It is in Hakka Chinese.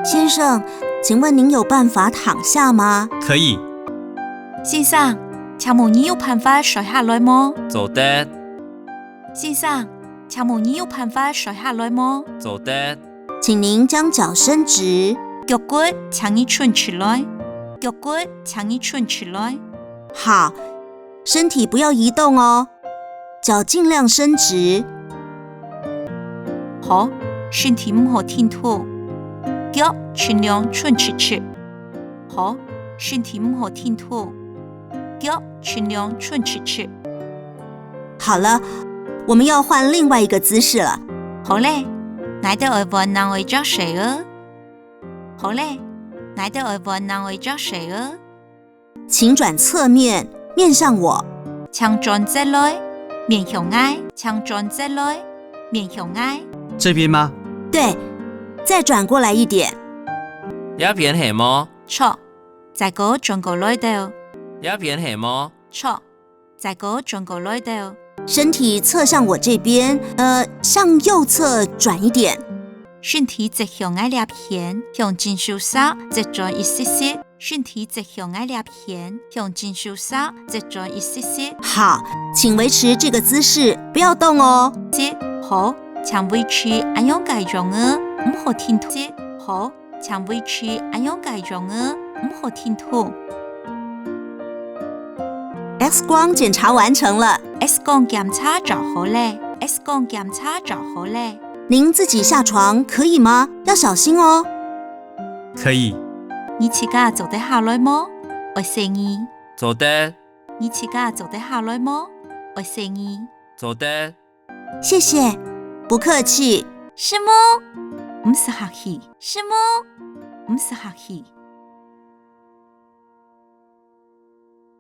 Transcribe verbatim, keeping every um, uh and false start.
先生，请问您有办法躺下吗？可以。先生，请问你有办法睡下来无？做得。先生，请问你有办法睡下来无？做得。请您将脚伸直。脚骨请你伸直来。脚骨请你伸直来。好，身体不要移动哦。 脚尽量伸直。好，身体毋好停動。腳盡量伸直直。好，身體毋好停動。腳盡量伸直直。好了，我们要换另外一个姿势了。好咧，𠊎兜愛換另外一隻勢仔。好咧，𠊎兜愛換另外一隻勢仔。 请转侧面，面向我。请轉側來，面向𠊎。请轉側來，面向𠊎。这边吗？对，再转过来一点。這片係無？著，再過轉過來兜。這片係無？著，再過轉過來兜。身体侧向我这边，呃，向右侧转一点。身體側向𠊎這片，向正手析，側轉一息息。 身體側向𠊎這片，向正手析，側轉一息息。好，请维持这个姿势，不要动哦。息，好，請維持恁樣个樣仔，毋好停動。息，好，請維持恁樣个樣仔，毋好停動。X光检查完成了。X光檢查做好咧。X光檢查做好咧。您自己下床可以吗？要小心哦。 可以。你自家做得下來無？愛細義。做得。你自家做得下來無？愛細義。做得。谢谢，不客气。承蒙，毋使客氣。承蒙，毋使客氣。